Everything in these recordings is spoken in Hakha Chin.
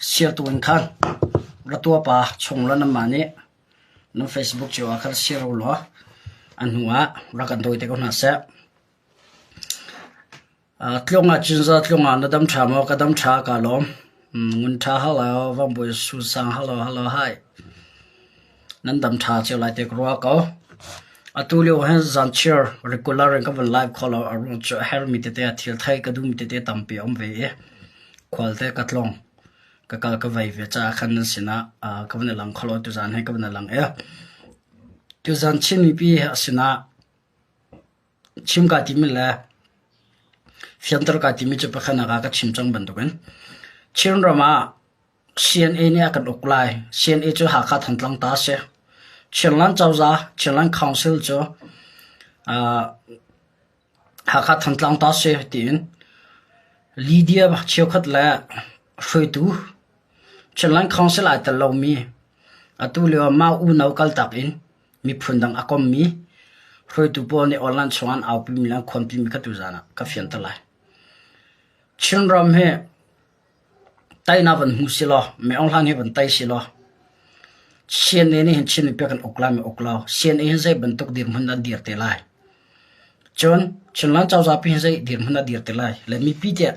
Share tu in khan ra tua pa chung la nanmah nih nan Facebook cio ah khan share u law a hnu ah rak kan dawi te ko hna seh. Tlung ah Cinzah tlung ah na dam ṭha maw? Ka dam ṭha, kaa lawm. Ngun ṭha hello, Vangbawi Sunsang hello hello hi. Nan dam ṭha cio lai te ka ruah ko. Atu lio hin zanchiar regular in ka van live kho lo. A ruang cu a hermi tete a thil thei ka duhmi tete tampi a um ve i khual te ka tlong. Ka kal ka vei ve caah khan nan sinah ka van i lang kho lo. Tuzan hi ka van i lang i tuzan Chin mipi sinah Chim kaa timi le fianter kaa timi cu pakhatnak ah ka chim cang bantukin Chinram ah CNA nih a kan uk lai. CNA cu Hakha Thantlang ta a si. Chinland cozah, Chinland Council cu Hakha Thantlang ta a si tiin Lydia cheukhat le hruaitu Chinland Council ai tel lomi atu lio ah mah unau kaltak in miphun dang a kommi hruaitu pawl nih online chung an aupimi le an khuanpimi kha tuzaan ah ka fianter lai. Chinram hi teinak van hmu si law, Min Aung Hlaing hi van tei si law, CNA nih hin Chin mipi kan uk lai ma uk lo. CNA hi zei bantuk dirhmun dah dir te lai. Cun Chinland cozah pi hi zei dirhmun dah dir te lai. Le mipi tiah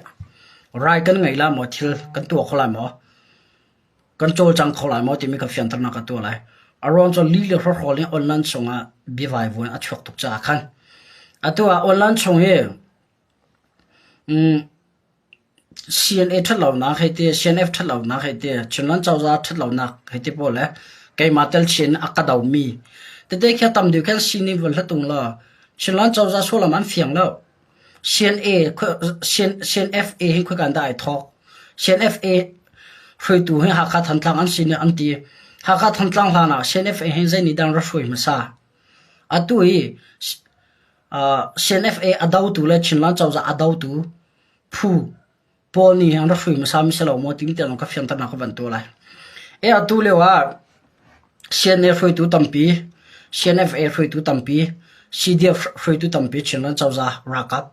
rai kan ngei la maw thil kan tuah kho lai maw? Kan cawlcang kho lai maw timi ka fianternak ka tuah lai. A ruang cu li le hrawhrawl in online chungah biavaivuan a chuak tuk caah khan. Atu ah online chung hi CNA ṭhatlonak hei ti, CNF ṭhatlonak hei ti, Chinland cozah ṭhatlonak hei ti pawl le keimah tel chin a ka domi tete khi a tam deuh khan sining vun hlat tung law Chinland cozah sullam an fiang lo. CNA, CNFA hi khoika dah ai thawk? CNFA hruaitu hi Hakha Thantlang an si nih an ti. Hakha Thantlang hlan ah CNFA hi zei nih dah ra hruai hmasa? Atu hi CNFA a dotu le Chinland cozah a dotu phu pawl nih an ra hrui hmasa mi si lo maw timi tiang ka fianternak ka van tuah lai. E atu lio ah CNA hruaitu tampi, CNFA hruaitu tampi, CDF hruaitu tampi Chinland cozah ralkap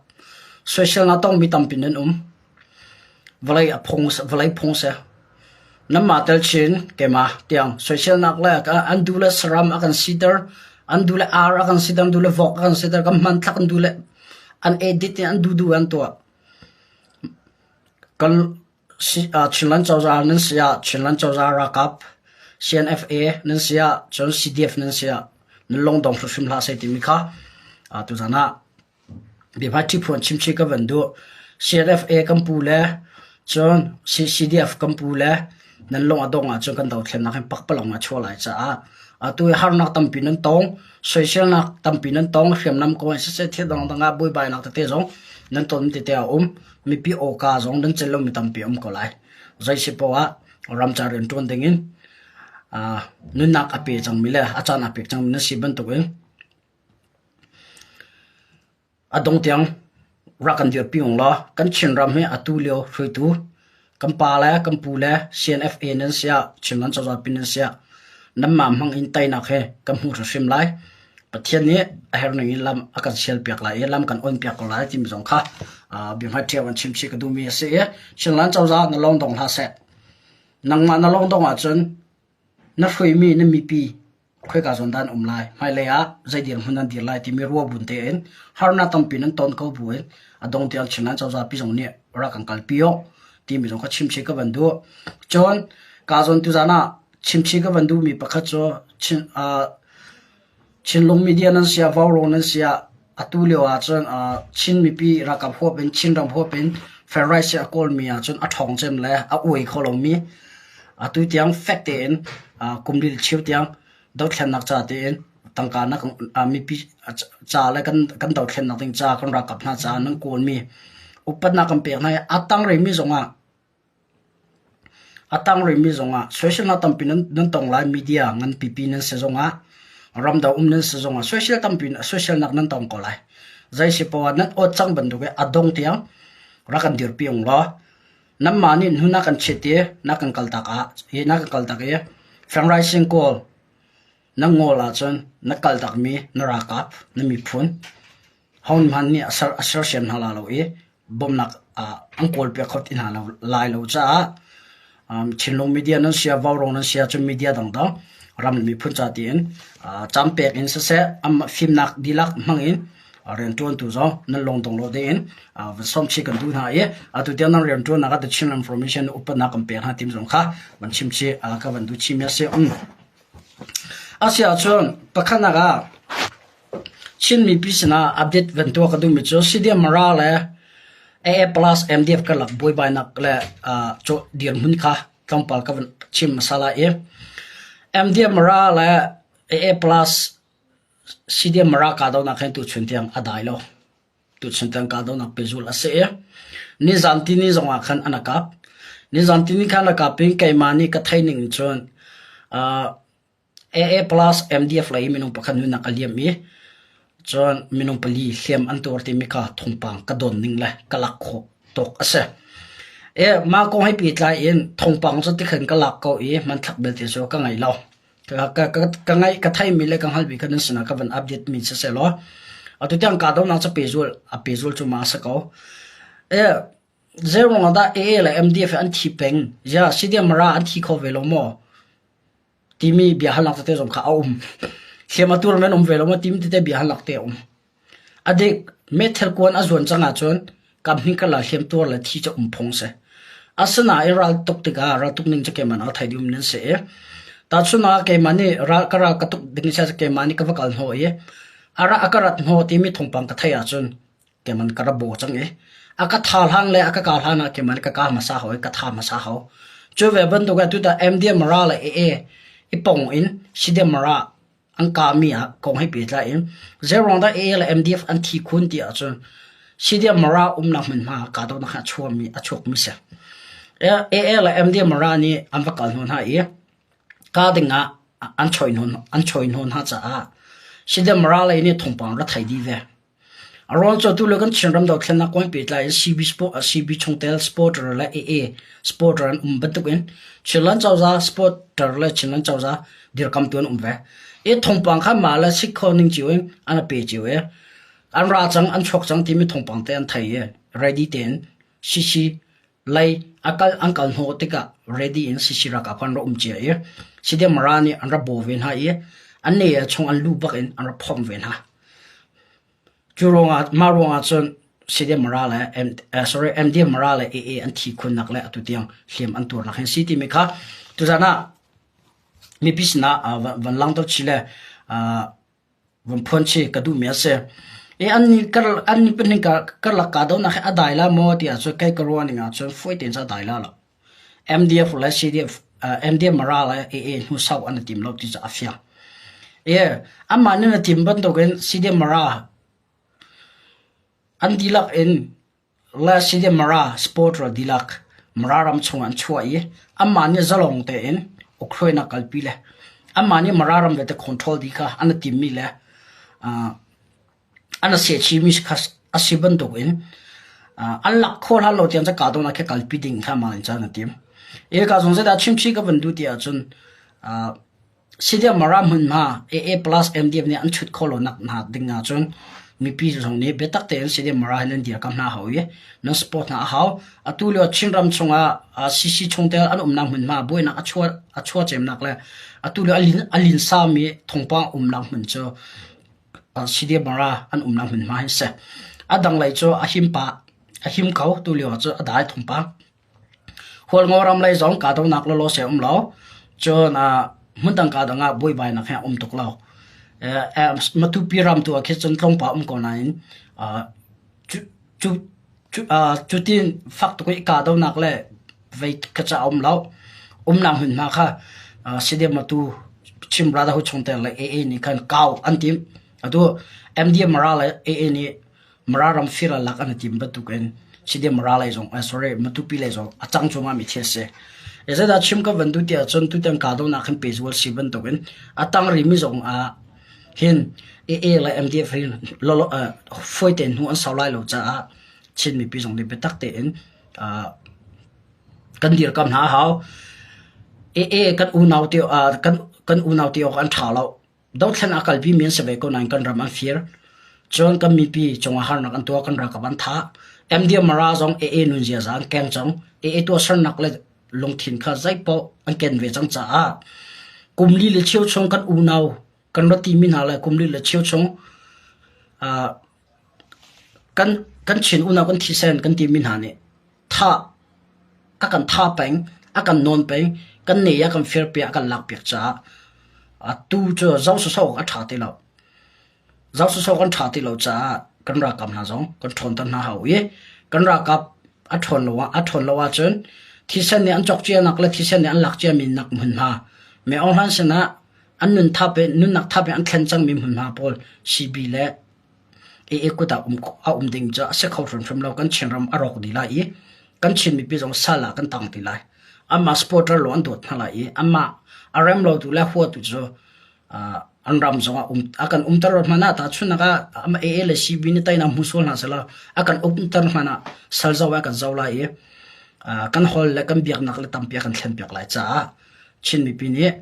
soiselnak tongmi tampi nan um. Vawlei a phung vawlei phung si. Nanmah tel chin keimah tiang soiselnak le an duh le saram a kan siter, an duh le ar a kan siter, an duh le vok a kan siter, kan hmanthlak an duh le an edit in an duh duh an tuah. Kan Chinland cozah nan si ah Chinland cozah ralkap CNFA nan si ah cun CDF nan si ah nan lungdong hrimhrim hlah seh timi kha tuzan ah biahmaiṭhi phuan chimchih ka van duh. CNFA kan pu le cun CDF kan pu le nan lung a dongh ahcun kan dothlennak hin pakpalawng a chuah lai caah atu hi harnak tampi nan tong. Soiselnak tampi nan tong. Hriamnam kong in siseh thil dangdang ah buaibainak tete zong nan ton tete a um. Mipi awka zong nan celh lomi tampi a um ko lai. Zei si poah ah ramca rian ṭuan dingin nunnak a pe cangmi le a caan a pek cangmi nan si bantukin A dong tiang rak kan dirpi ung law kan Chinram hi atu lio hruaitu kan pa le kan pu le CNFA nan si ah Chinland cozah pi nan si ah nanmah hmang in teinak hi kan hmuh hrimhrim lai. Pathian nih a herh ning in lam a kan sialpiak lai i lam kan onpiak ko lai timi zong kha biahmaiṭhiam an chimchih ka duhmi a si i Chinland cozah na lawng dong hlah seh. Nangmah na lawng dong ahcun na hruaimi na mipi Khoika zawn dah an um lai, hmailei ah zei dirhmun an dir lai timi ruahbun tein harnak tampi nan ton ko buin a dong tiang Chinland cozah pi zong nih rak kan kalpi awk timi zong kha chimchih ka van duh. Cun ka zawn tuzaan ah chimchih ka van duhmi pakhat cu Chin, uh, Chinlung media nan sia, Vaurawng nan sia, atu lio ahcun uh, Chin mipi ralkap huap in Chinram huap in fair rice a kawlmi ahcun a ṭhawng cem le a uai kho lomi atu tiang fek tein uh, kum lil cheu tiang dothlennak ca tein tangka nak uh, mipi ca le kan kan dothlennak ding ca kan ralkap hna ca nan kawlmi upatnak kan pek hna i a tang rimi zongah A tang rihmi zongah soiselnak tampi nan tong lai. Media ngan pipi nan si zongah, ramdang um nan si zongah soisel tampi soiselnak nan tong ko lai. Zei si poah nan awt cang bantuk i a dong tiang rak kan dirpi ung law nanmah nih hnu na kan chit i na kan kaltak ah hi na kan kaltak i Fengrai Sing Kawl na ngawl ahcun na kaltakmi na ralkap na miphun Hohmanh nih a sersiam hna lai lo i bawmhnak an kawlpiak kho ti hna lai lo caah. Chinlung media nan sia, Vaurawng nan sia cun media dangdang ram le miphun ca tiin caan pek in siseh fimnak dihlak hmang in rianṭuantu zong nan lungdong lo ding in van sawm chih kan duh hna i atu tiang nan rianṭuannak ah The Chin Information upatnak kan pek hna tim zong kha van chim chih ka van duh chihmi a si. A si ahcun pakhatnak ah Chin mipi sinah update van tuah ka duhmi cu CDM Mara le AA plus MDF karlak buaibainak le dirhmun kha tlawmpal ka van chim hmasa lai i MDF Mara le AA plus CDM Mara kahdohnak hin tuchun tiang a dai lo. Tuchun tiang kahdohnak pehzulh a si i nizan tini zongah khan an a kap. Nizan tini khan a kap in keimah nih ka theih ning cun AA plus MDF lei minung pakhat nunnak a liam i cun minung pali hliam an tuar timi kha thawngpang ka don ning le ka lak khawh tawk a si. E, mah kong he pehtlai in thawngpang cu tikhan ka lak ko i hmanthlak belte cu ka ngei lo. Ka, ka, ka, ka ngaih ka theimi le ka hngalhmi kha nan sinah ka van update mi si sehlaw atu tiang kahdohnak cu pehzul a pehzul cu ma a si ko. E, zeiruang ah dah AA le MDF an thi peng? Ya, CDM Mara an thi kho ve lo maw? Timi bia halnak tete zong kha a um. Hliam a tur men um ve lo maw timi tete bia halnak te a um. A dik, meithal kuan a zuan cang ahcun kam hnih karlak hliam tuar le thi cu um phung si. Asinain ral tuk tikah ral tuk ning cu keimah nih a thei dihmi nan si i tahchun ah keimah nih ral ka ral ka tuk ding si keimah nih ka va kal hnawh i a ra a ka rat hnawh timi thawngpang ka theih ahcun keimah ka ra baw cang i a ka tha hlan le a ka kah hlan ah keimah nih ka kah hmasa hau i ka tha hmasa hau. Cu ve bantuk ah tutan MDM ra le AA i pong in CDM ra an kahmi ah kong he pehtlai in zeiruang dah AA le MDF an thi khun ti ahcun CDM Mara umnak hmunhma kahdohnak a chuakmi a chuakmi si. AA le MDM Mara nih an va kal hnu hna i ka ding ah an choi hnu an choi hnu hna caah CDM Mara lei nih thawngpang ra thei dih ve. A rawl cawtu le kan Chinram dothlennak kong pehtlai in CB sport CB chungtel supporter le AA supporter an um bantukin Chinland cozah supporter le Chinland cozah dirkamtu an um ve. I thawngpang kha mah le sik kho ning cio in an a pe cio i an ra cang an chuak cang timi thawngpang te an thei i ready tein CC lei a kal an kal hnawh tikah ready in CC ralkap an ra um cia i CDM Mara nih an ra baw ve hna i an ne chung an lu bak in an ra phomh ve hna. Cu ruangah mah ruangah cun CDM Mara le M, uh, sorry MDM Mara le AA an thi khunnak le atu tiang hliam an tuarnak hin si timi kha tuzan ah mipi sinah uh, van lang to chi le uh, Van phuan chih ka duhmi a si. I an nih kar an nih pahnih karlak kahdohnak hi a dai la maw ti ahcun kei ka ruah ning ahcun fawi tein cu a dai la lo. MDF le CDF uh, MDF Mara le AA hnu sau an i tim lo ti cu a fiang. I amah nih na tim bantukin CDF Mara an dihlak in le CDF Mara supporter dihlak Mara ram chung an chuah i anmah nih zalong tein ukhruainak kalpi le anmah nih Mara ram vialte control dih kha an i timmi le uh, an i sehchihmi kha a si bantukin uh, an lak khawh hlan lo tiang cu kahdohnak khi kalpi ding kha mah in caan a tim. I ka zong zeidah chimchih ka van duh ti ahcun uh, CDM Mara hmunhma AA plus MDF nih an chut khawh lonak hna ding ahcun mipi zong nih biatak tein CDM Mara hi nan dirkamh hna hau i nan support hna a hau. Atu lio Chinram chungah CC chungtel an umnak hmunhma buainak a chuah a chuah cemnak le atu lio a lin a linsami thawngpang umnak hmun cu CDM Mara an umnak hmunhma hi si. A dang lei cu a him pa a him ko tu lio ah cu a dai thawngpang. Hualngo ram lei zong kahdohnak lawlaw se um lo. Cun hmundang kahdang ah buaibainak he a um tuk lo. Matupi ram tu ah khin cun tlawngpa um ko nain cu cutin fak tuk i kahdohnak le vei kha ca a um lo. Umnak hmunhma kha CDM Matu Chin Brotherhood chungtel le AA nih khan kau an timh. Atu MDM Mara le AA nih Mara ram fir a lak an i tim bantukin Chidem Mara lei zong sorry Matupi lei zong a cang cuahmah mi thil a si. Zeidah chim ka van duh ti ahcun tutan kahdohnak hin pehzual si bantukin a tang rimi zong ah hin AA le MDF hi fawi tein hnu an sau lai lo caah Chin mipi zong nih biatak tein kan dirkam hna a hau. AA kan unau te kan kan unau te awk an ṭha lo. Dothlen a kalpi mi an si ve ko nain kan ram an fir. Cun kan mipi cungah harnak an tuah, kan ralkap an thah. MDM Mara zong AA nun ziaza an keng cang. AA tuahsernak le lungthin kha zeipaoh an ken ve cang caah kum li le cheu chung kan unau kan ra timi hna le kum li le cheu chung kan kan Chin unau kan thisen kan timi hna nih thah a kan tha peng a kan nawn peng kan ne a kan firpiak a kan lakpiak caah atu cu zoh sawsawh awk a ṭha ti lo. Zoh sawsawh kan ṭha ti lo caah kan ralkap hna zong kan ṭhawnter hna hau i kan ralkap a ṭhawn lo a ṭhawn lo ahcun thisen nih an cawk cianak le thisen nih an lak ciami nak hmunhma Myo Aung Hlaing sinah an nun thap in nunnak thap in an thlen cangmi hmunhma pawl CB le AA kut ah um a um ding cu a si kho hrimhrim lo. Kan Chinram a rawk dih lai i kan Chin mipi zong sal ah kan tang ti lai. Amah supporter lawng an dawt hna lai i amah a rem lotu le huatu cu an ram zong ah um a kan umter hmanh ah tahchunhnak ah amah AA le CB nih teinak hmu sual hna selaw a kan umter hmanh ah sal zo ah kan zo lai i kan hol le kan biaknak le tampi a kan thlenpiak lai caah Chin mipi nih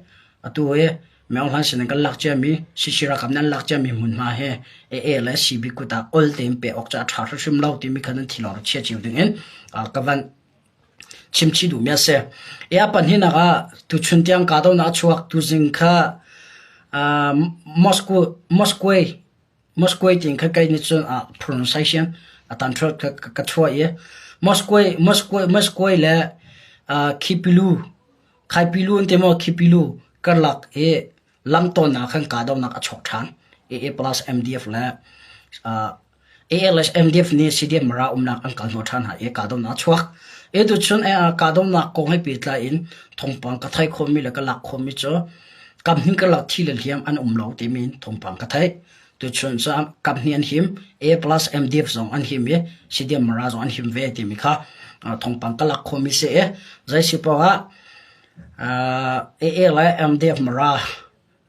atu hi Myo Aung Hlaing sin in kan lak ciami CC ralkap nih an lak ciami hmunhma hi AA le CB kut ah ol tein pek awk cu a ṭha hrimhrim lo timi kha nan thi lawng rak chia cio ding in ka van chimchih duhmi a si. E a pahnihnak ah tuchun tiang kahdohnak a chuak tuzing kha Moscow Moscow Moscow tiin kha kei nih cun pronunciation a tan ka ka chuah i Moscow Moscow Moscow le Khipilu Khaipilu an ti maw Khipilu karlak i lamtawn ah khan kahdohnak a chuak ṭhan. AA plus MDF le ALS MDF nih CDM Mara umnak an kal hnawh ṭhan hna i kahdohnak a chuak. E tuchun kahdohnak kong he pehtlai in thawngpang ka theih khawhmi le ka lak khawhmi cu kamhnih karlak thi le hliam an um lo timi in thawngpang ka theih. Tuchun cu kamhnih an him, A plus MDF zong an him i CDM Mara zong an him ve timi kha thawngpang ka lak khawhmi si i zei si paoh ah AA le MDF Mara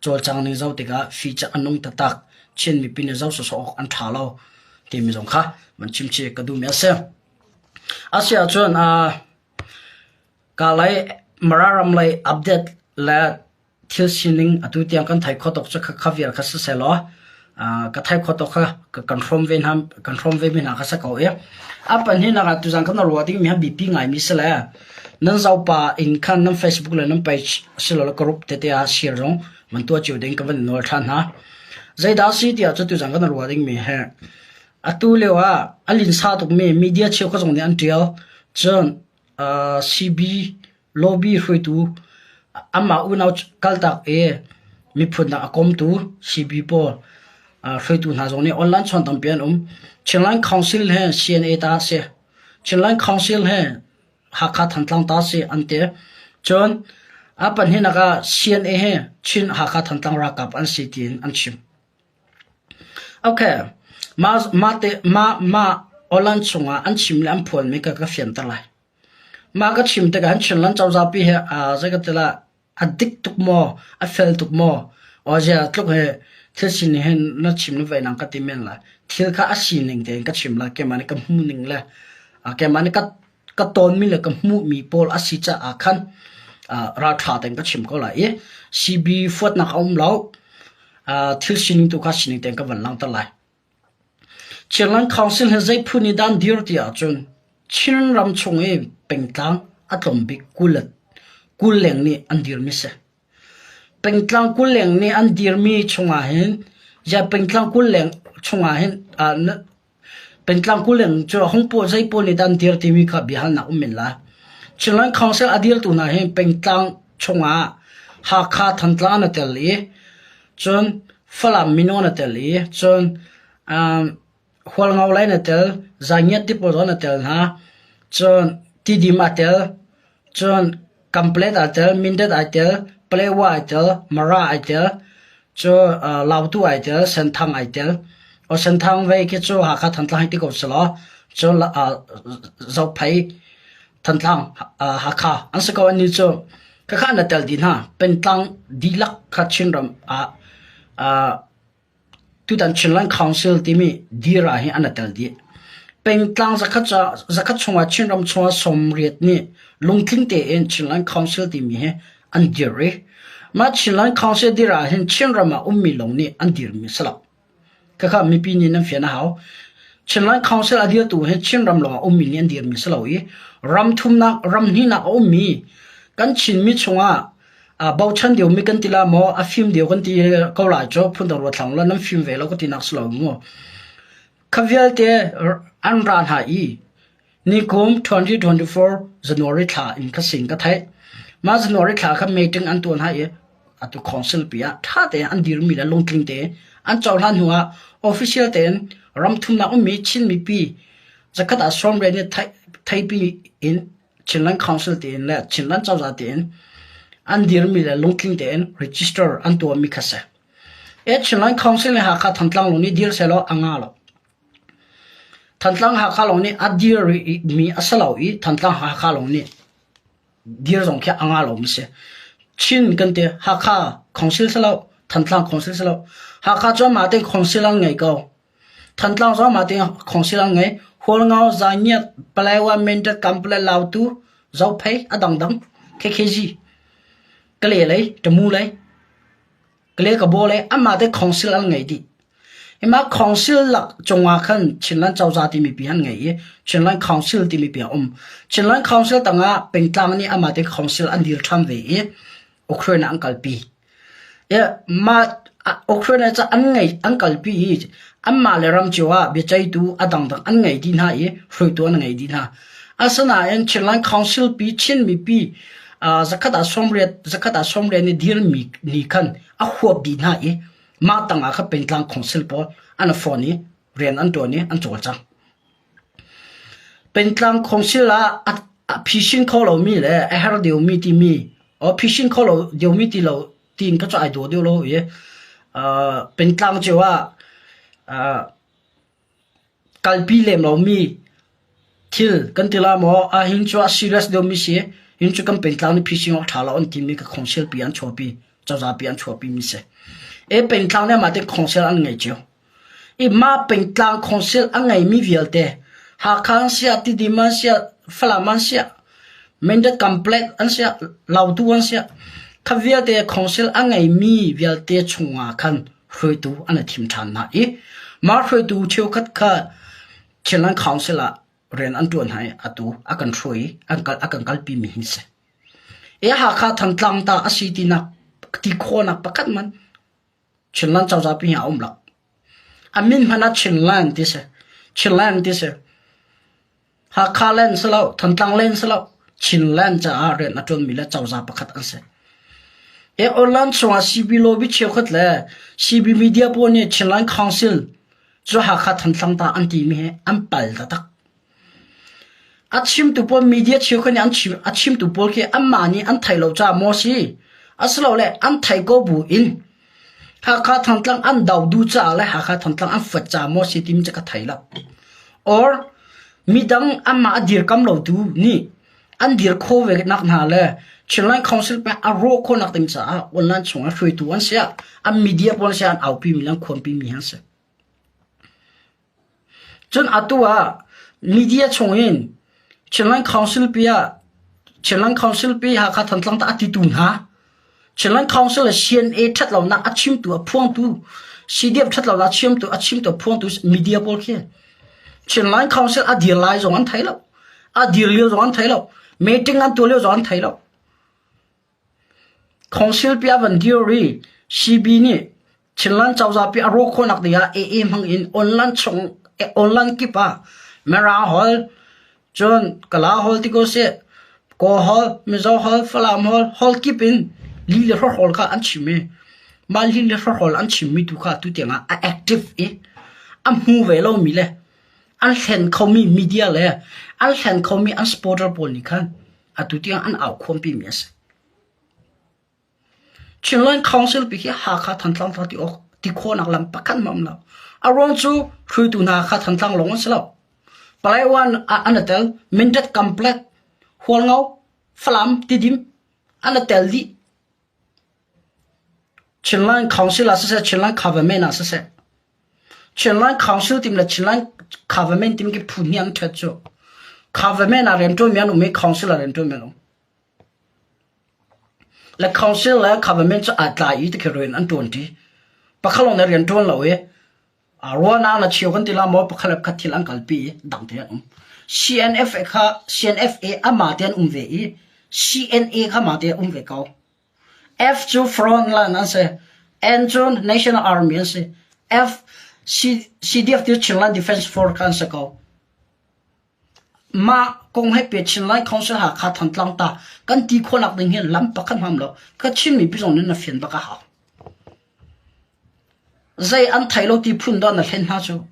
cawlcang ning zoh tikah feature a nung taktak. Chin mipi nih zoh sawsawh awk an ṭha lo timi zong kha van chimchih ka duhmi a si. Asiahcun ka lei Mara ram lei update le thil sining atu tiang kan thei kho tuk cu kha vial kha siseh law ka thei kho tuk kha kan hrawm ve hna kan hrawm ve mi hna kha si ko i a pahnihnak ah tuzan kan ruah ding mi ha bipi ngai mi si le nan zopa in khan nan Facebook le nan page silole group tete ah share zong man tuah cio ding ka van nawl ṭhan hna. Zeidah si tiah cu tuzan kan ruah ding mi he atu lio ah a linsa tuk mi media cheukhat zong nih an ṭial. Cun CB lobby hruaitu amah unau kaltak i miphun dang a komtu CB pawl hruaitu hna zong nih online chawn tampi an um. Chinland Council he CNA ta a si. Chinland Council he Hakha Thantlang ta si an ti. Cun a pahnihnak ah CNA hi Chin Hakha Thantlang ralkap an si tiin an chim. Okay. Mah mah te mah mah online chungah an chim le an phuanmi ka ka fianter lai. Mah ka chim tikah an Chinland cozah pi hi aa zei ka ti lah A dik tuk maw? A fel tuk maw? Aw zia tluk hi thil sining hin na chim na vei nang ka ti men lai. Thil kha a sining tein ka chim lai. Keimah nih ka hmuhning le keimah nih ka ka tawnmi le ka hmuhmi pawl a si caah khan ralṭha tein ka chim ko lai i CB fuatnak a um lo. Thil sining tu kha sining tein ka van langhter lai. Chinland Council hi zei phun in dah an dir ti ahcun Chinram chung i pengtlang a tlawm bik 20 leng nih an dirmi si. Pengtlang 20 leng nih an dirmi chungah hin pengtlang 20 leng chungah hin pengtlang 20 leng cu hung pawl zei pawl nih dah an dir timi kha biahalnak um men lai. Chinland Council a dirtu hna hi pengtlang chungah Hakha, Thantlang an i tel i Cun Falam mino na tel i cun Hualngo lei na tel, Zangiat ti pawl zong na tel hna. Cun Tidim aa tel, cun Kamplet aa tel, Mindat aa tel, Palewa aa tel, Mara aa tel, cun Lautu aa tel, Senthang aa tel. Aw Senthang vei khi cu Hakha Thantlang hei ti ko selaw cun Zophei Thantlang, Hakha an si ko. Annih cu khakha na tel dih hna. Pengtlang dihlak kha Chinram ah tutan Chinland Council timi dir ah hin an tel dih. Pengtlang zakhat chungah Chinram chungah 80 nih lungtling tein Chinland Council timi hi an dir i mah Chinland Council dir ah hin Chinram ah ummi lawng nih an dirmi si lo. Khakha mipi nih nan fian a hau. Chinland Council a dirtu hi Chinram lawng ah ummi nih an dirmi si lo i Ram thumnak ram hnihnak a ummi kan Chinmi chungah bochan deuhmi kan ti la maw a fim deuh kan ti ko lai cu phundang ruat hlah ulaw nan fim ve lo ka tinak si lo mu. Kha vialte an ra hna i Nikum 2024 January thla in ka sin ka theih. Mah January thla kha meeting an tuah hna i atu council pi ah ṭha tein an dirmi le lungtling tein an cohlan hnu ah official tein ram thumnak ummi Chin mipi zakhat ah sawmriat nih theipi in Chinland Council tein le Chinland cozah tein an dirmi le lungtling tein register an tuahmi kha si. E Chinland Council nih Hakha Thantlang lung nih dir sehlaw a nga lo. Thantlang Hakha lawng nih a dir mi a si lo i Thantlang Hakha lawng nih dir zong khi a ngah lomi si. Chin kan ti Hakha Council si lo, Thantlang Council si lo. Hakha cu amah tein Council an ngei ko. Thantlang zong amah tein Council an ngei. Hualngo, Zaingiat, Paletwa, Mindat, Kanpalet, Lautu, Zophei, a dangdang, KKG, Kale lei, Tamu lei. Kale ka baw le anmah te council an ngei dih. Hi council lak cungah khan Chinland cozah timi pi an ngei i Chinland Council timi pi a um. Chinland Council tangah pengtlang nih amah te council an dir ṭhan ve i Ukraine ah an kalpi. Mah Ukraine ah an ngei an kalpi i anmah le ram cio ah biaceihtu a dangdang an ngei dih hna i hruaitu an ngei dih hna. Asinain Chinland Council pi Chin mipi zakhat ah 80 zakhat ah 80 nih dirmi nih khan a huap dih hna i mah tangah kha pengtlang council pawl an fawn i rian an ṭuan i an cawlcang. Pengtlang council ah a phisin kho lomi le a her deuhmi timi o phisin kho lo deuhmi ti lo tiin ka cu ai daw deuh lo i pengtlang cio ah Kalpi lem lomi thil kan ti la maw ahhin cu a serious deuhmi si. Hin cu kan pengtlang nih phising awk ṭha lo an timi ka khongsial pi an chuahpi, cozah pi an chuahpi mi si. E pengtlang nih amah tein khongsial an ngei cio. I mah pengtlang khongsial a ngeimi vialte Hakha an siah, Tidim an siah, Falam an siah, Mindat Complex an siah, Lautu an siah, kha vialte khongsial a ngeimi vialte chungah khan hruaitu an i thim ṭhan hna i mah hruaitu cheukhat kha Chinland Council ah rian an ṭuan hna i atu a kan hruai i an kal a kan kalpi mi hi si. E Hakha Thantlang ta a si tinak ti khawhnak pakhat man Chinland cozah pi hi a um lo. A min hmanh ah Chinland ti si. Chinland ti si. Hakha len si lo, Thantlang len si lo, Chinland caah rian a ṭuanmi le cozah pakhat an si. E online chungah CB lobby cheukhat le CB media pawl nih Chinland Council cu Hakha Thantlang ta an timi hi an pal taktak. A chimtu pawl media cheukhat nih an chim a chimtu pawl khi anmah nih an thei lo caah maw si asilole an thei ko bu in Hakha Thantlang an do duh caah le Hakha Thantlang an fuat caah maw si timi cu ka thei lo. Or midang anmah a dirkam lotu nih an dir khawh ve nak hna le Chinland Council pek a rawh khawhnak ding caah online chungah hruaitu an si ah an media pawl an si ah an aupi mi le an khuanpi mi an si. Cun atu ah media chungin Chinland Council pi ah Chinland Council pi Hakha Thantlang tah a titu hna Chinland Council le CNA ṭhatlonak a chimtu a phuangtu CDF ṭhatlonak a chimtu a chimtu a phuangtu media pawl khi Chinland Council a dir lai zong an thei lo a dir lio zong an thei lo meeting an tuah lio zong an thei lo Council pi a van dir i CB nih Chinland cozah pi a rawh khawhnak ding ah AA hmang in online chung online kip ah Mirang holh cun Kala holh ti ko seh Kawl holh Mizo holh Falam holh holh kip in li le hrawhrawl kha an chim i mah li le hrawhrawl an chimmi tu kha tutiang ah a active i a hmu ve lomi le an hlen khomi media le an hlen khomi an supporter pawl nih khan atu tiang an au khuampi mi a si. Chinland Council pi hi Hakha Thantlang thla ti awk ti khawhnak lam pakhat ma um lo. A ruang cu hruaitu hna kha Thantlang lawng an si lo. Palaiwan an tel, Mindat Complex, Hualngo, Falam, Tidim an tel dih. Chinland Council ah siseh, Chinland Government ah siseh, Chinland Council tim le Chinland Government tim ki phu hnih an ṭhet cu. Government ah rianṭuanmi an um i Council ah rianṭuanmi an um. Le Council le Government cu aa tlai i tikhi rian an ṭuanṭi. Pakhat lawng nih rian ṭuan lo i ruahnak na cheu kan ti la maw pakhat le pakhat thil an kalpi i dang te an um. CNF kha CNFA amah te an um ve i CNA kha mah te um ve ko. F cu Frontline an si. N cu National Army an si. F C, CDF cu Chinland Defense Force kha an si ko. Mah kong he pe Chinland Council Hakha Thantlang ta kan ti khawhnak ding hi lam pakhat hmam lo. Ka Chin mipi zong nih na fian bak a hau. Zei an thei lo ti phun dah na hlen hna cu.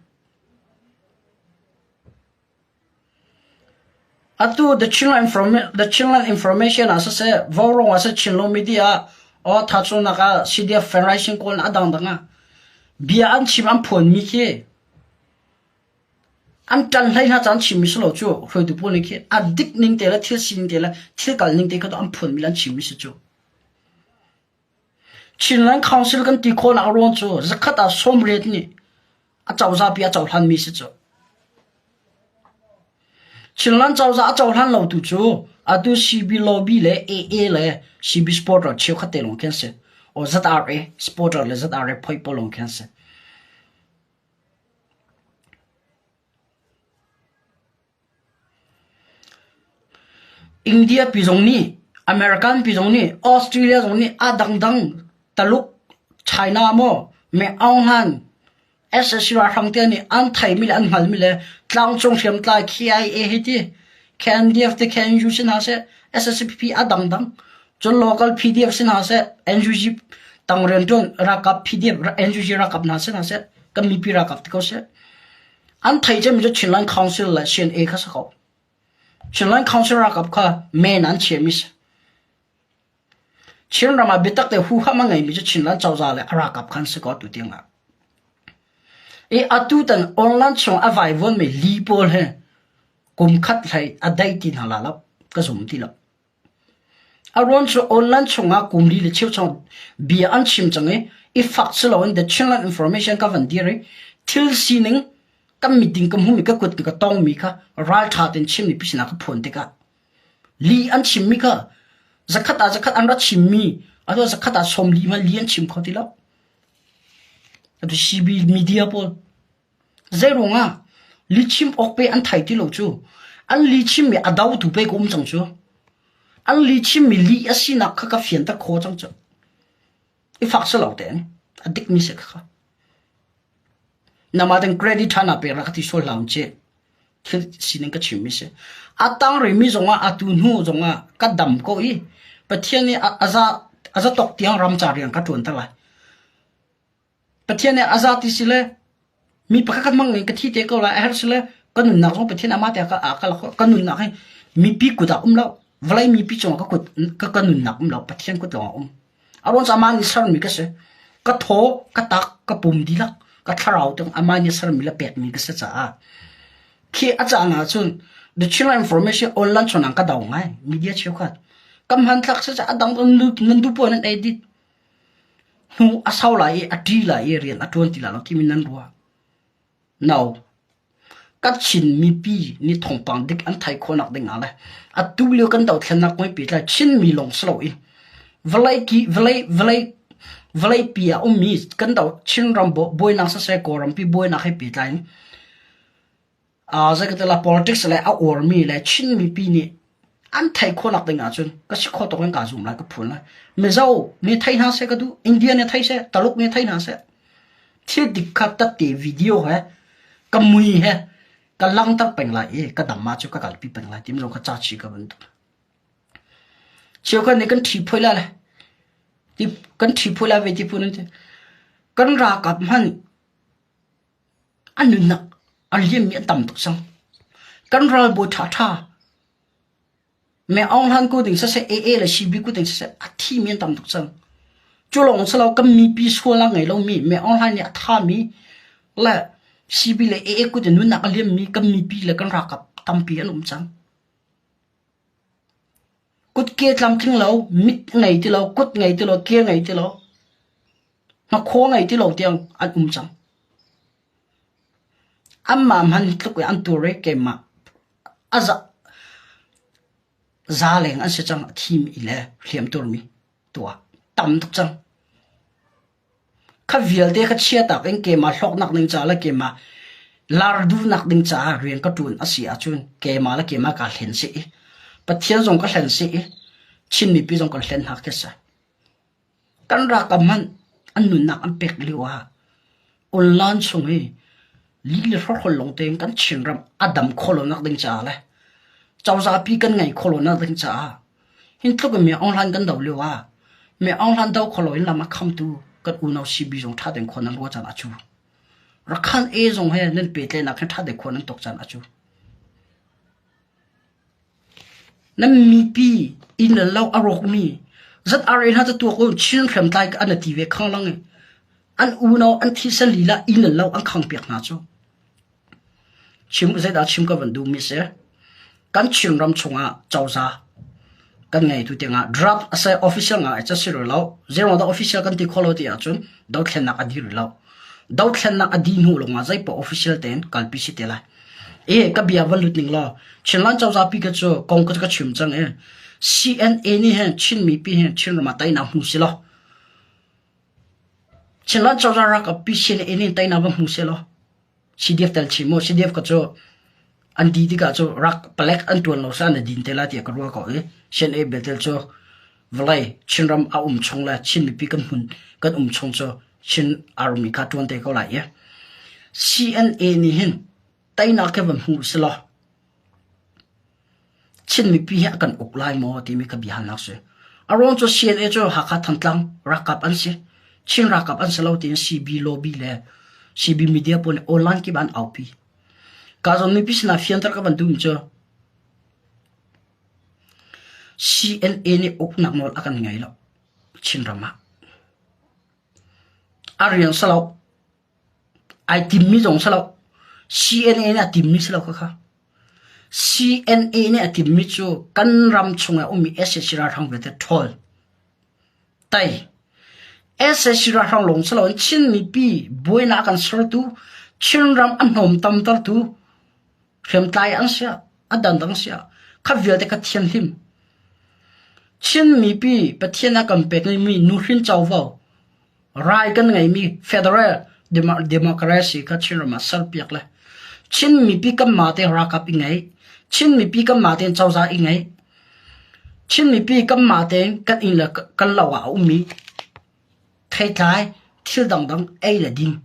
Atu the Chinland the Chinland Information ah siseh, Vaurawng ah siseh, Chinlo media ah aw thachunak ah CDF Federation kawl a dangdang ah bia an chim an phuanmi khi an ṭan hlei hna caan chimmi si lo cu hruaitu pawl nih khi a dik ning te le thil sining te le thil kal ning te kha an phuanmi le an chimmi si cu. Chinland Council kan ti khawhnak ruang cu zakhat ah sawmriat nih a cozah pi a cohlanmi si cu. Chinland cozah a cohlan lo tu cu atu CB lobby le AA le CB supporter cheukhat te lawng khi an si. O ZRA supporter le ZRA phoi pawl lawng khi an si. India pi zong nih, American pi zong nih, Australia zong nih a dangdang Taluk, China maw, Me Aung Hlaing, sac ralhrang te nih an theimi le an hngalmi le tlangcung hriamtlai KIA hei ti, KNDF te KNU si hna seh, SSPP a dangdang, cun local PDF si hna seh, NUG tang rianṭuan ralkap PDF, NUG ralkap hna si hna seh, kan mipi ralkap ti ko seh. An theih cemmi cu Chinland Council le CNA kha si ko. Chinland Council ralkap kha men an chiahmi si. Chinram ah biatak te huham a ngeimi cu Chinland cozah le a ralkap khan si ko tu tiang ah. I atu tan online chung a vaivuanmi li pawl he kum khat hlei a dai ti hna la lo ka zum ti lo. A ruang cu online chungah kum li le cheu chung bia an chim cang i i fak si loin the Chinland Information ka van dir i thil sining kan meeting ka hmumi ka kut ka tongmi kha ralṭha tein chimmi pi sinah ka phuan tikah li an chimmi kha zakhat ah zakhat an ra chimmi atu zakhat ah sawm li hmanh li an chim kho ti lo. Atu CB media pawl Zeiruangah lihchim awk pe an thei ti lo cu. An lihchimmi a dotu pei ka um cang cu. An lihchimmi lih a sinak kha ka fianter khawh cang cu. I fak si lo tein a dikmi si kha. Nama ten credit ṭha na pek rak ka ti sual hlah un ci. Thil sining ka chimmi si. A tang rimi zongah atu hnu zongah ka dam ko i Pathian nih a za a za tok tiang ram ca rian ka ṭuan ter lai. Pathian nih a za ti si le mi pakhat khat hmang in ka thi te ko lai a herh si le ka nunnak zong Pathian amah te ah ka ka ka nunnak hi mipi kut ah um lo vawlei mipi cungah ka kut ka ka nunnak um lo Pathian kut lawng ah um a ruang cu amah nih sermi ka si ka thaw ka tak ka pum dihlak ka thlarau tiang amah nih sermi le pekmi ka si caah khi a caan ah cun the Chinland information online chonang ka dau ngai media cheukhat kam hmanthlak si a dang nan du puan nan edit Hnu a sau lai i a ṭi lai i rian a ṭuan ti lai lo timi nan ruah. No. Kachin mipi nih thawngpang dik an theih khawhnak ding ah le atu lio kan dothlennak kong hi pehtlai Chinmi lawng si loin vawlei ki vawlei vawlei vawleipi ah ummi kan do Chinram buainak siseh Kawlrampi buainak he pehtlai in Zeikatila politics le a uarmi le Chin mipi nih an theih khawhnak ding ahcun ka si khawh tawk in kaa zum lai ka phun lai. Mizo nih thei hna seh ka duh, India nih thei seh, Taluk nih thei hna seh. Thil dik kha tatte video he ka mui he ka langter peng lai i ka dam ah cu ka kalpi peng lai timi zong kha ca chi ka van duh. Cheukhat nih kan ṭhi phoi lai le ti kan ṭhi phoi lai ve ti phun an ti. Kan ralkap hmanh An nunnak a liammi an tam tuk cang. Kan ralbawi ṭhaṭha Me Aung Hlan ko ding siseh, AA le CB ko ding siseh, a thimi an tam tuk cang. Cu lawng si lo kan mipi sual a ngei lomi Me Aung Hlaing nih a thami le CB le AA kut in nunnak a liammi kan mipi le kan ralkap tampi an um cang. Kutke tlamtling lo, mit ngei ti lo, kut ngei ti lo, ke ngei ti lo, hnakhaw ngei ti lo tiang an um cang. Anmah hmanh tluk i an tur i keimah a za, za leng an si cang a thimi le hliamturmi tuah tam tuk cang. Kha vialte kha chiatak in keimah hlawknak ding caah le keimah. Lar duhnak ding caah rian ka ṭuan a si ahcun keimah le keimah kaa hlen seh i Pathian zong ka hlen seh i Chin mipi zong kan hlen hna khi si. Kan ralkap hmanh an nunnak an pek lio ah online chung i lih le hrawkhrol lawng tein kan Chinram a dam khawh lonak ding caah le cozahpi kan ngeih khawh lonak ding caah hin tluk in mi online kan do lio ah mi online do kho loin lam a khamtu kan unau CB zong ṭha tein khua nan ruah caan a cu. Rakhan A zong he nan pehtlaihnak he ṭha tein khua nan tok caan a cu. Nan mipi inn le lo a rawkmi ZRA hna cu tuak u Chin hriamtlai an ti ve khanglang i an unau an thisen lila inn le lo an khangpiak hna cu. Chim zeidah chim ka van duhmi si kan Chinram chungah cozah kan ngeitu tiangah draft a si official ngai ca si rih lo zeiruang dah official kan ti khawh lo ti ahcun dothlennak a dih rih lo dothlennak a dih hnu lawngah zeipaoh official tein kalpi si te lai E ka bia van lut ning law Chinland cozah pi ka cu kong ka ka chim cang e CNA nih hin Chin mipi hin Chinram ah teinak hmu si law Chinland cozah ralkap pi CNA nih teinak va hmu si law CDF tel chim mu CDF ka cu an di tikah cu rak palek an tuan lo sa na din te la tiah ka ruah ko i CNA betel cu vawlei Chinram a um chung le Chin mipi kan hmun kan um chung cu Chin army kha ṭuan te ko lai i CNA nih hin teinak hi van hmu si law Chin mipi hi a kan uk lai maw timi ka biahalnak si. A ruang cu CNA cu Hakha Thantlang ralkap an si. Chin ralkap an si lo tiin CB lobby le CB media pawl nih online kip an aupi. Ka zawn mipi sinah fianter ka van duhmi cu CNA nih uknak nawl a kan ngei lo Chinram ah. A rian si lo. Ai timmi zong si lo. CNA nih a timmi si lo khakha. CNA nih a timmi cu kan ram chungah ummi sac ralhrang vialte ṭhawl. Tai. sac ralhrang lawng si loin Chin mipi buainak a kan sertu, Chinram a hnawm tamtertu hriamtlai an si ah, a dangdang si ah, kha vialte kha thianhlim. Chin mipi Pathian a kan pekmi nuhrin covo, rai kan ngeimi federal democracy kha Chinram ah serpiak le Chin mipi kanmah te ralkap i ngeih, Chin mipi kanmah tein cozah i ngeih, Chin mipi kanmah tein kan inn le kan lo ah a ummi theitlai thil dangdang ei le ding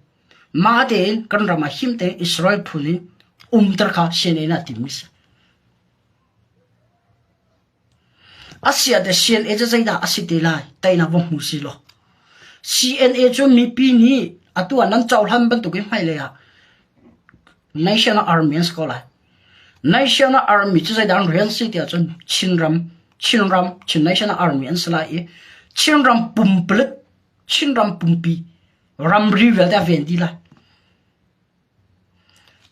mah tein kan ram ah him tein Israel phun in umter kha CNA ah timmi si. Asiah te CNA cu zeidah a si te lai teinak va hmu si law. CNA cu mipi nih atu ah nan cohlan bantukin hmailei ah National Army an si ko lai. National Army cu zeidah an rian si tiah cun Chinram Chinram Chin National Army an si lai i Chinram pumpuluk Chinram pumpi ramri vialte a ven dih lai.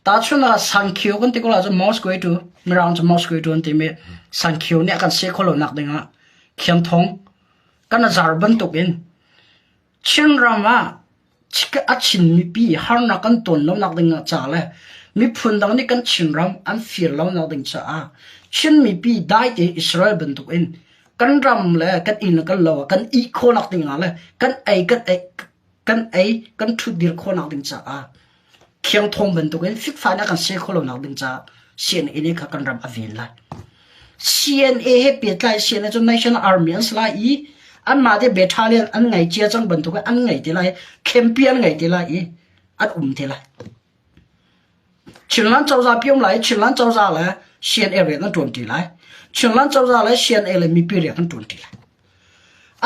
Tahchunhnak ah Sankhyo kan ti ko ahcun Mosque tu Mirang cu Mosque tu an timi Sankhyo nih a kan seh khawh lonak dingah Khiangthong kan a zar bantukin Chinram ah a Chin mipi harnak kan ton lonak ding ca le miphun dang nih kan Chinram an fir lonak ding caah Chin mipi dai tein Israel bantukin kan ram le kan inn le kan lo ah kan ih khawhnak ding ah le kan ei kan ei kan ei kan ṭhutdir khawhnak ding caah khiangthawng bantukin fikfa in a kan seh khawh lonak ding caah CNA nih kha kan ram a ven lai. CNA he pehtlai CNA cu National Army an si lai i anmah te battalion an ngei cia cang bantukin an ngei te lai campi an ngei te lai i an um te lai. Chinland cozah pi um lai Chinland cozah le CNA rian an ṭuan ṭi lai. Chinland cozah le CNA le mipi rian an ṭuan ṭi lai.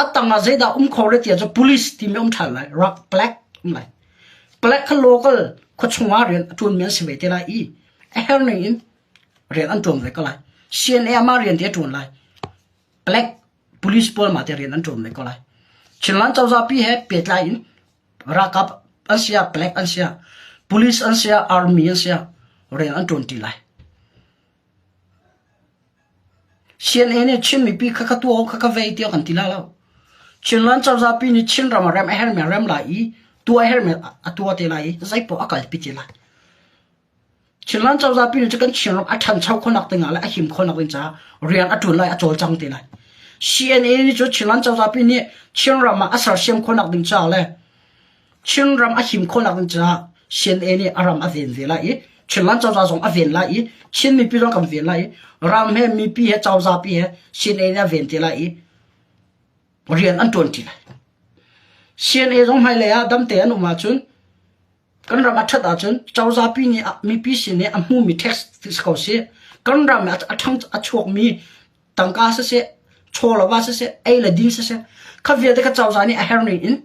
A tang ah zeidah um kho re tiah cu police timi um ṭhan lai rak black um lai. Black kha local khuachung ah rian a ṭuanmi an si ve te lai i a herh ning in rian an ṭuan ve ko lai. CNA mah rian te a ṭuan lai. Black police pawl mah te rian an ṭuan ve ko lai. Chinland cozah pi he pehtlai in ralkap an si ah black an si ah police an si ah army an si ah rian an ṭuan ṭi lai. CNA nih Chin mipi kha ka tuah kha ka vei tiah kan ti la lo. Chinland cozah pi nih Chinram a rem a hermi a rem lai i tuah a hermi a tuah te lai i zeipaoh a kalpi te lai. Chinland cozah pi nih cu kan Chinram a ṭhancho khawhnak ding ah le a him khawhnak ding caah rian a ṭuan lai a cawlcang te lai. CNA nih cu Chinland cozah pi nih Chinram ah a sersiam khawhnak ding caah le Chinram a him khawhnak ding caah. CNA nih a ram a ven ve lai i Chinland cozah zong a ven lai i Chin mipi zong kan ven lai i ram he mipi he cozah pi he CNA nih a ven te lai i rian an ṭuan ṭi lai. CNA zong hmailei ah damte an um ahcun kan ram a ṭhat ahcun cozah pi nih mipi sin i a hmumi tax si ko sih kan ram a ṭhang a chuakmi tangka siseh chawlava siseh ei le din siseh kha vialte kha cozah nih a herh ning in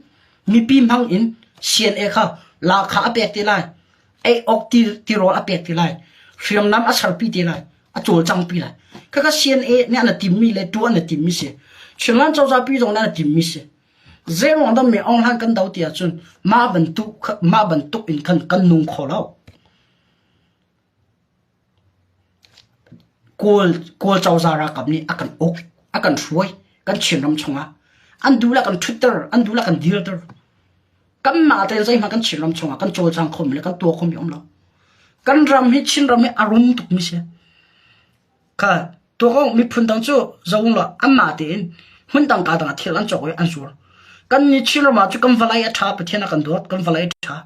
mipi hmang in CNA kha lahkhah a pek te lai ei awk ti tirawl a pek te lai hriamnam a serpi te lai a cawlcang pi lai khakha CNA nih an timmi le tuan na timmi si Chinland cozah pi zong nih an timmi si zeiruang dah mi Aung Hlan kan do ti ahcun mah bantuk mah bantuk in khan kan nung kho lo Kawl Kawl cozah ralkap nih a kan uk a kan hruai kan Chinram chungah an duh le kan ṭhutter an duh le kan dirter kanmah tein zeihmanh kan Chinram chungah kan cawlcang khomi le kan tuah khomi um lo kan ram hi Chinram hi a rum tukmi si kha tuah miphun dang cu zoh law anmah tein hmun dang ka dang ah thil an cawk i an zuar kan ni Chinram ah cu kan vawlei a ṭha Pathian a kan dawt kan vawlei a ṭha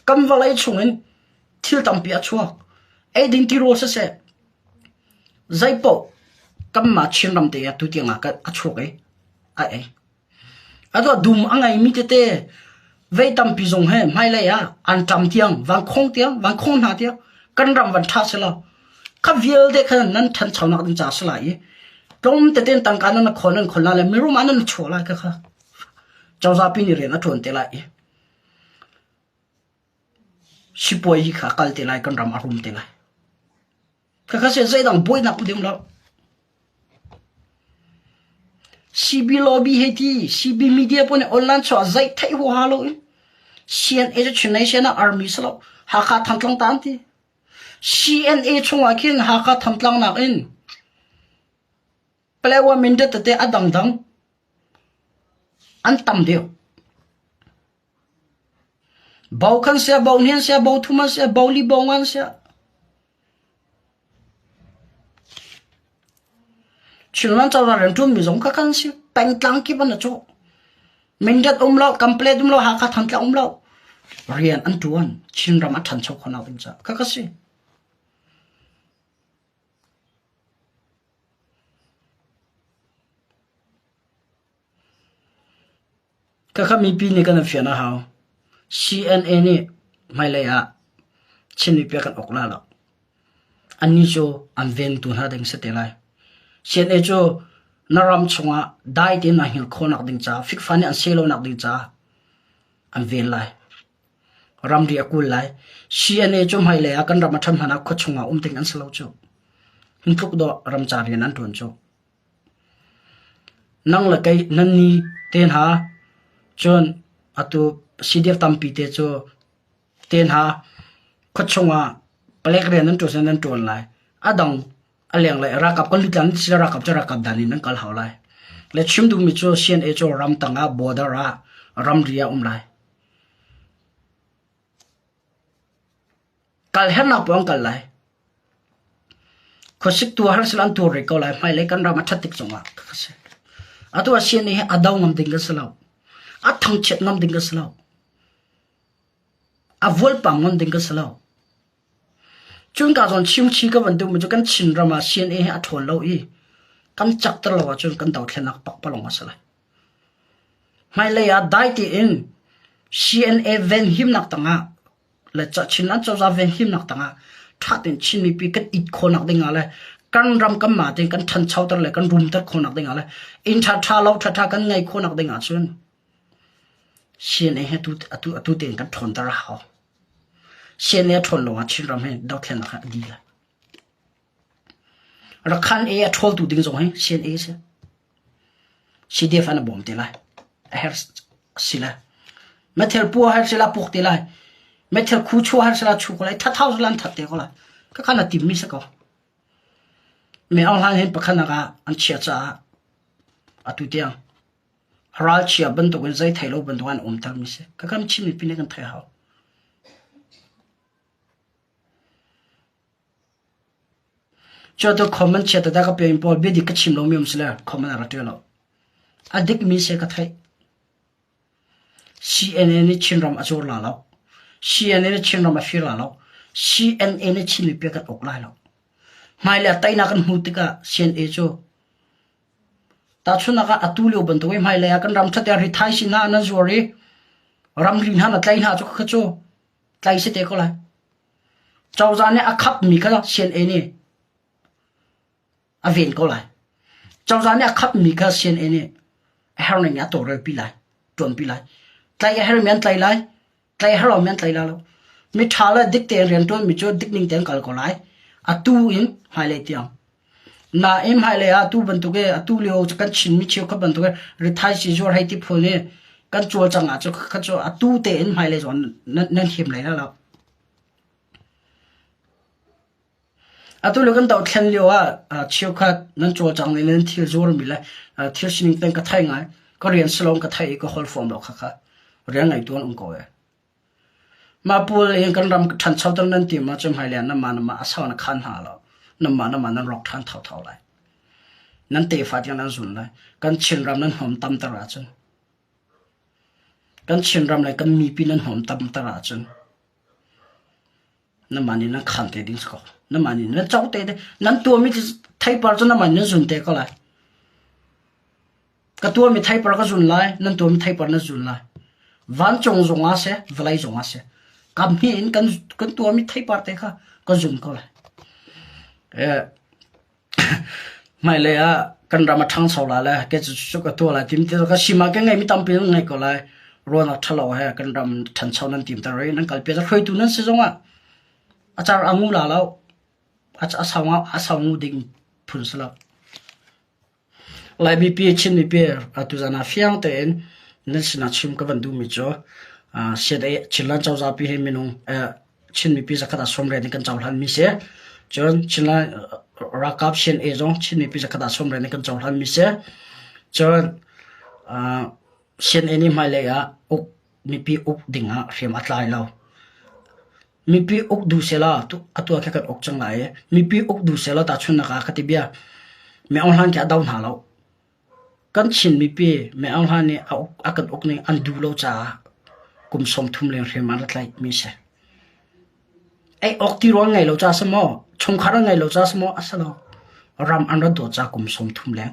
kan vawlei chungin thil tampi a chuak eidin tirawl siseh zeipaoh kanmah Chinram te ah tutiang ah a chuak i a ei atu dum a ngeimi tete vei tampi zong he hmailei ah an ṭam tiang vankhong tiang vankhong hna tiang kan ram van ṭha selaw kha vialte kha nan ṭhanchonak ding ca si lai i tlawm tete in tangka nan khawn nan khawn lai le mirum ah nan chuah lai kha kha cozah pi nih rian a ṭuan te lai i Sipuai hi kha a kal te lai, kan ram a rum te lai. Khakha se zeidang buainak um lo. CB lobby hei ti, CB media pun online chuah zei theih huaha lo in. CNA cu Chin Nation ah army si lo. Hakha Thantlang ta an ti. CNA chungah khin Hakha Thantlang nak in Palewa Mindat tete a dangdang an tam deuh. Bo kan sia, bo hnian sia, bo thum an sia, bo li bo ngan sia. Chinland cozah rianṭuanmi zong kha kan si. Pengtlang kip an cawh. Mindat um lo, Kample um lo, Hakha Thantlang um lo. Rian an ṭuan. Chinram a ṭhancho khawhnak ding caah. Kha ka si. Khakha mipi nih kan i fian a hau. CNA nih hmailei ah Chin mipi a kan uk la lo. Annih cu an vengtu hna ding si te lai. CNA cu na ram chungah dai tein naa hngilh khawhnak ding caah fikfa nih an seh lonak ding caah an ven lai. Ramri a kul lai. CNA cu hmailei ah kan ram a ṭhan hmanh ah khua chungah um ding an si lo cu. Hin tluk dawh ramcar rian an ṭuan cu. Nang le kei nan ni te hna cun atu CDF tampi te cu te hna khuachung ah palek rian nan ṭuan nan ṭuan lai. A dang a lenglei ralkap kan lut lan sila ralkap cu ralkap dan in nan kal hau lai. Le chim duhmi cu CNA cu ramtang ah border ah ramri ah um lai. Kal hernak paoh an kal lai. Khuasik tu har sila an tur rih ko lai. Hmailei kan ram a ṭhat tik zongah ka si. Atu a CNA hi a do ngam ding ka si lo. A thangchiat ngam ding ka si lo. A vualpang ngam ding ka si lo. Cun ka zawn chimchi ka van duhmi cu kan Chinram ah CNA hi a ṭhawn lo i kan cakter lo ahcun kan dothlennak pakpalawng a si lai. Hmailei ah dai tein CNA venhimnak tangah le Chinland cozah venhimnak tangah ṭha tein Chin mipi kan it khawhnak ding ah le kan ram kan mah tein kan ṭhanchoter le kan rumter khawhnak ding ah le inn ṭhaṭha lo ṭhaṭha kan ngeih khawhnak ding ah cun CNA he atu atu atu tein kan ṭhawnter a hau. CNA a ṭhawn lo ah Chinram hi dothlennak hi a dih lai. Rakhan e a ṭhawltu ding zong hi CNA si. CDF an a bawm te lai. A her si lai. Methel pu har sila puk te lai. Methel khu chu har sila chu ko lai. Thathau sila an that te ko lai. Ka kha na tim mi si ko. Me Aung Hlaing hin pakhat nak ah an chia caah atu tiang ralchia bantuk in zei thei lo bantuk an um ter mi si. Ka kan Chin mipi nih kan thei hau. Cu tu comment chia tete ka pe pawl bia dik ka chim lomi um sile comment a ra ṭial lo. A dikmi se ka theih. CNN nih Chinram a cawr la lo. CNA nih Chinram a fir la lo. CNA nih Chin mipi a kan uk lai lo. Hmailei ah teinak kan hmuh tikah CNA cu tahchunhnak ah atu lio bantuk i hmailei ah kan ram ṭhat ah rithai sin hna nan zuar i ramri hna na tlai hna cu kha cu tlai si te ko lai. Cozah nih a khapmi kha CNA nih a ven ko lai. Cozah nih a khapmi kha CNA nih a herning a tawlrelpi lai, ṭuanpi lai. Tlaih a hermi an tlai lai, tlaih a herlomi an tlai lai lo. Miṭha le dik tein rianṭuanmi cu dik ning tein kal ko lai. Atu in hmailei tiang. Nain hmailei ah atu bantuk i atu lio kan Chinmi cheukhat bantuk i rithai sizuar hei ti phun i kan cawlcang ah cu kha cu atu tein hmailei zong nan, nan him lai lo. Atu lio kan dohthlen lio ah cheukhat nan cawlcang ning le nan thil zuarmi le thil sining ten ka thei ngai. Ka rian si lo ka thei i ka holh fawn lo khakha. Rian ngeitu an um ko ee. Mah pawl in kan ram ṭhanchoter nan tim ahcun hmailei ah nanmah nanmah a sau na khaan hna lo. Nanmah nanmah nan rawk ṭhan thotho lai. Nan tefa tiang nan zun lai. Kan Chinram nan hnawm tamter ahcun. Kan Chinram le kan mipi nan hnawm tamter ahcun Namah nih nan khaan te ding si ko. Namah nih nan co te ding. Nan tuahmi theipar cu namah nih nan zun te ko lai. Ka tuahmi theipar ka zun lai, nan tuahmi theipar nan zun lai. Vancung zong ah seh, vawlei zong ah seh. Kam hnih in kan, kan tuahmi theipar te kha ka zun ko lai. Eh, Hmailei ah kan ram a ṭhangcho lai le ke cu ka tuah lai tim ti ka sima ke ngeimi tampi nan ngei ko lai. Ruahnak ṭhalo he kan ram ṭhancho nan tim ter i nan kalpi hruaitu nan si zongah a car a ngu la lo. A sau a sau ngu ding phun si lo. Laimi pi Chinmi pi tuzan ah fiang tein nan sinah chim ka van duhmi cu Chinland cozah pi hi minung Chin mipi zakhat ah 90 in kan cohlanmi si. Cun Chinland ralkap CNA zong Chin mipi zakhat ah 90 in kan cohlanmi si. Cun CNA nih hmailei ah uk mipi uk ding ah hriam a tlai lo. Mipi uk duh sehla atu ah khin kan uk cang lai i mipi uk duh sehla tahchunhnak ah ka ti bia Mi Aung Hlaing khi a do hna lo. Kan Chin mipi Mi Aung Hlaing nih a kan uk ning an duh lo caah kum 30 leng hriam an ra tlaihmi a si. Ei awk tirawl ngei lo ca si maw, chungkhar an ngei lo ca si maw, a si lo. Ram an ra dawt caah kum 30 leng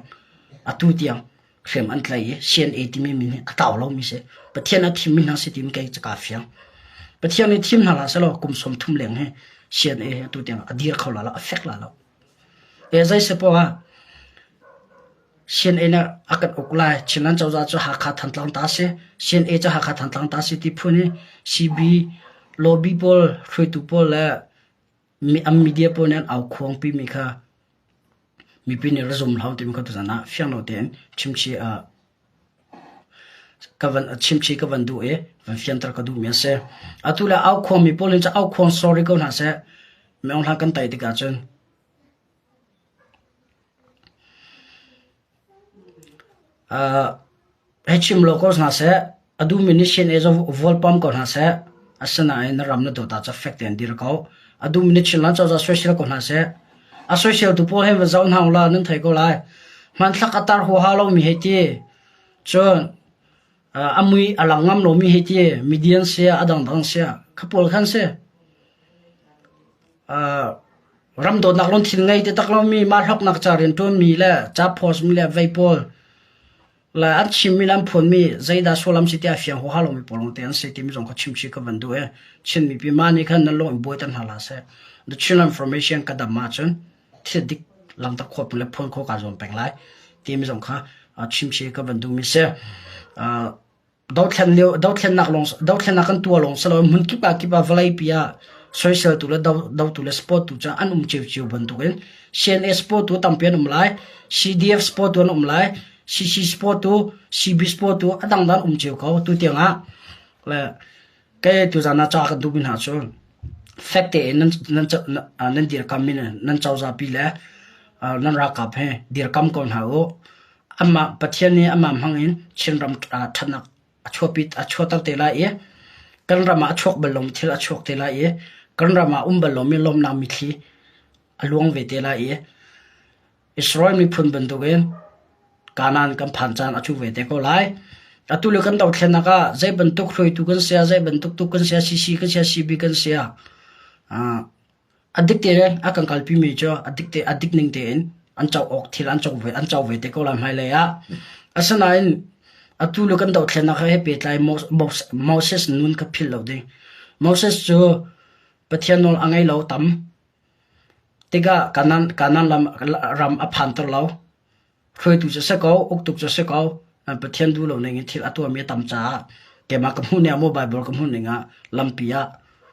atu tiang hriam an tlaih i CNA timi min hi a tlau lomi si. Pathian a thimmi hna si timi kei ka fiang. Pathian nih thim hna hlah sehlaw kum 30 leng hi CNA hi atu tiang a dir kho la lo, a fek la lo. E zei si poah ah CNA nih a kan uk lai. Chinland cozah cu Hakha Thantlang ta si. CNA cu Hakha Thantlang ta si ti phun i CB lobby pawl hruaitu pawl le an media pawl nih an aukhuang pimi kha mipi nih ra zum hlah timi kha tuzan ah fiang lo tein chimchih ah ka van chimchih ka van duh i van fianter ka duhmi a si. Atu le aukhuangmi pawl nih cun aukhuang sorry ko hna seh. Mi Aung Hlaing kan tei tikah cun Hei chim lo ko hna seh, a duhmi nih CNA zong vawlpam ko hna seh, asinain na ram na dawt ahcun fek tein dir ko. A duhmi nih Chinland cozah soisel ko hna seh. A soiseltu pawl he va zoh hna ulaw nan thei ko lai. Hmanthlak a tar huaha lomi hei ti. Cun a mui a lang ngam lomi hei ti. Median sia, a dangdang sia, kha pawl khan si. Ram dawtnak lungthin ngei ti tak lomi mah hlawknak ca rianṭuanmi le ca post mi le vei pawl le an chimmi le an phuanmi zeidah sullam si tiah fiang huaha lomi pawl lawngte an si timi zong kha chimchih ka van duh i Chin mipi mah nih khan nan lung in buaiter hna hlah seh. The Chinland Information ka dam ahcun thil dik langter khawh le phuan khawh kaa zuam peng lai timi zong kha chimchih ka van duhmi si. Dothlen lio dothlennak lawng dothlennak kan tuah lawng si lo hmun kip ah kip ah vawleipi ah soiseltu le dotu le sport tu cu an um ciocio bantukin CNA sport tu tampi an um lai CDF sport tu an um lai CC sport tu CB sport tu a dangdang um cio ko tu tiang ah le kei tuzan ah ca kan duhmi hna cu fek tein nan nan nan dirkam mi nan cozah pi le nan ralkap he dirkam ko hna u Amah Pathian nih amah hmang in Chinram ṭhatnak a chuahpi a chuahter te lai i kan ram ah a chuak bal lomi thil a chuak te lai i kan ram ah um bal lomi lawmhnak mitthli a luang ve te lai i Israel miphun bantukin Kanaan kan phan caan a cu ve te ko lai. Atu le kan dothlennak ah zei bantuk hruaitu kan sia, zei bantuk tu kan sia, CC kan sia, CB kan sia. A dik tein a kan kalpi mi cu a dik te a dik ning tein an co awk thil an co ve an co ve te ko lai hmailei ah. Asinain atu le kan dothlennak he pehtlai Moses nun kha philh lo ding. Moses cu Pathian nawl a ngei lo tam. Tikah Kanaan Kanaan lam ram a phanter lo. Hruaitu cu si ko, uktu cu si ko, Pathian duh lo ning in thil a tuahmi a tam caah keimah ka hmuh ning ah maw Baibal ka hmuh ning ah lampi ah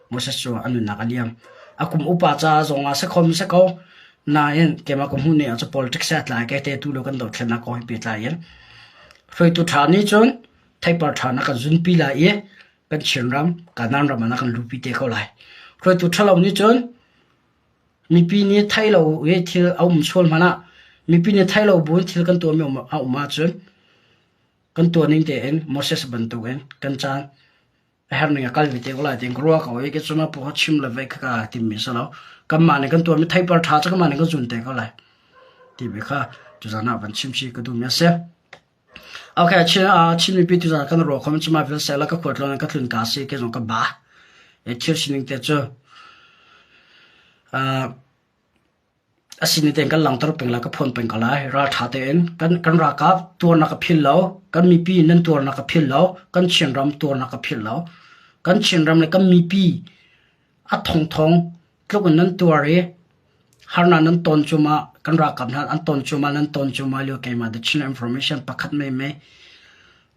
Moses cu a nunnak a liam. A kum upa caah zong ah si khom si ko, nain keimah ka hmuh ning ah cu politics he a tlai kai te tu lo kan dothlennak kong he pehtlai in hruaitu ṭha nih cun theipar ṭha na kan zunpi lai i kan Chinram, Kanaan ram ah na kan luhpi te ko lai. Hruaitu ṭhalo nih cun mipi nih thei lo i thil a um sual hmanh ah mipi nih thei lo buin thil kan tuahmi a um ahcun kan tuah ning tein Moses bantukin kan caan a herh ning a kal ve te ko lai tiin ka ruah ko i kei cu pu chim le ve kha kaa timmi si lo. Kanmah nih kan tuahmi theipar ṭha cu kanmah nih kan zun te ko lai timi kha tuzaan ah van chim chih ka duhmi a si. Okay, Chin, uh, Chin mipi tuzaan kan ruah khom cuma vil sela ka khualtlawn ka tlun ka si ke zong ka ba. E thil sining te cu uh, a sining tein kan langter peng lai ka phuan peng ko lai. Ral tha tein kan kan ralkap tuarnak ka phil lo, kan mipi nan tuarnak ka phil lo, kan Chinram tuarnak ka phil lo. Kan Chinram le kan mipi a thongthong tluk in nan tuar i harnak nan ton cumah kan ralkap hna an ton cumah nan ton cumah lio keimah the Chin information pakhat mei mei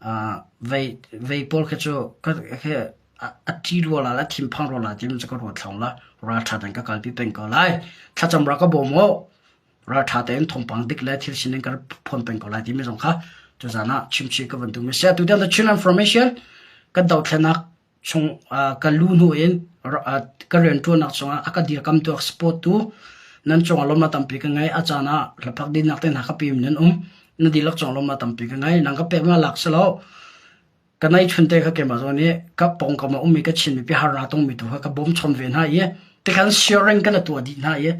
uh, vei vei pawl khi cu ka khi a ṭi rua la la thinphang rua la timi cu ka ruat thlong la ralṭha tein ka kalpi peng ko lai thlacam ra ka bawm u ralṭha tein thawngpang dik le thil sining ka phon peng ko lai timi zong kha tuzan ah chimchih ka van duhmi si atu tiang the Chin information kan dothlenak chung ka lu hnu in ka rianṭuannak chungah a ka dirkamtu a ka support tu nan cungah lawmnak tampi ka ngei. A caan ah hlaphak dinnak te hna ka pim nan um. Na dihlak cungah lawmnak tampi ka ngei. Nang ka pekmi lak si lo. Ka nei chun te kha keimah zawn i ka pawngkam a ummi ka Chin mipi harnak tongmi tu kha ka bawm chom ve hna i tikhan sharing kan tuah dih hna i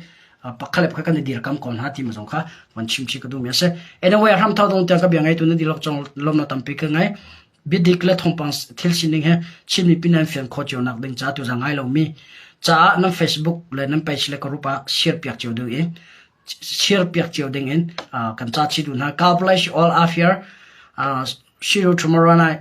pakhat le pakhat kan i dirkam ko hna timi zong kha van chim chih ka duhmi a si. Anyway, hramthau dong tiang ka bia ngeitu na dihlak cung lawmnak tampi ka ngei. Biadik le thawngpang thil sining he Chin mipi nan fian khawh cio nak ding ca tuzang ngai lomi caah nan Facebook le nan page le group ah share piak cio ding in share piak cio ding in kan ca chi duh hna. God bless you all out here. See you tomorrow night.